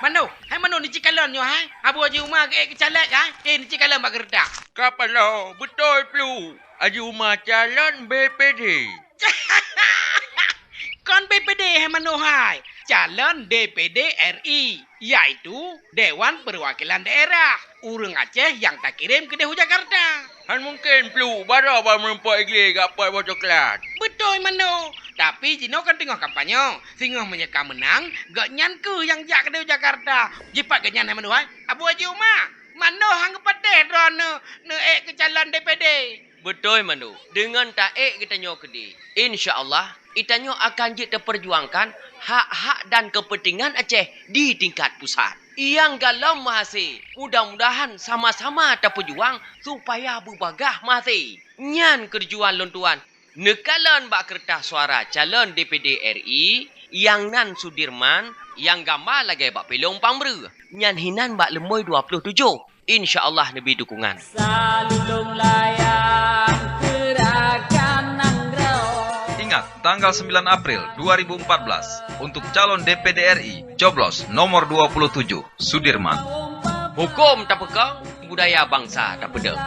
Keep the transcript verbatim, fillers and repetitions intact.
Mano, hai mano ni cit kalon nyoe hai? Abu Haji Uma geuék keu caleg hai? Eh, ni cit kalon bak geuredak. Kapalo, beutôi Pluek. Haji Uma calon B P D. Kon B P D hai mano hai, calon D P D R I, yaitu Dewan Perwakilan Daerah ureuëng Aceh nyang takirém keudeh u Jakarta. Han mungken Pluek, baroe bak meurumpok igle gak pot boh coklat. Beutôi mano, tapi jinoe kan teungoh kampanye, singoh meunyoe ka meunang, gobnyan keuh nyang jak keudeh u Jakarta. Jipat gobnyan hai mano hai, Abu Haji Uma, mano han geupatéh droeneuh neuék keu calon D P D. Beutôi mano, deungon taék geutanyoe keudeh, insya Allah, geutanyoe akan jeuet tapeujuangkan hak-hak dan keupeuntengan Aceh di tingkat pusat. Nyang golom meuhase, mudah-mudahan sama-sama tapeujuang supaya beubagaih meuhase. Nyan keutujuan lôn tuan, neukalon bak keureutah suara calon D P D R I, nyang nan Sudirman, nyang gamba lagée bak piloe umpang breueh. Nyan hinan bak leumoi dua puluh tujoh. Insya Allah neubi dukungan. Salulung layang gerakan nanggroe. Ingat, tanggal sembilan April dua ribu empat belas, untuk calon D P D R I, coblos nomor dua puluh tujuh, Sudirman. Hukum tapeukong, budaya bangsa tapeudong.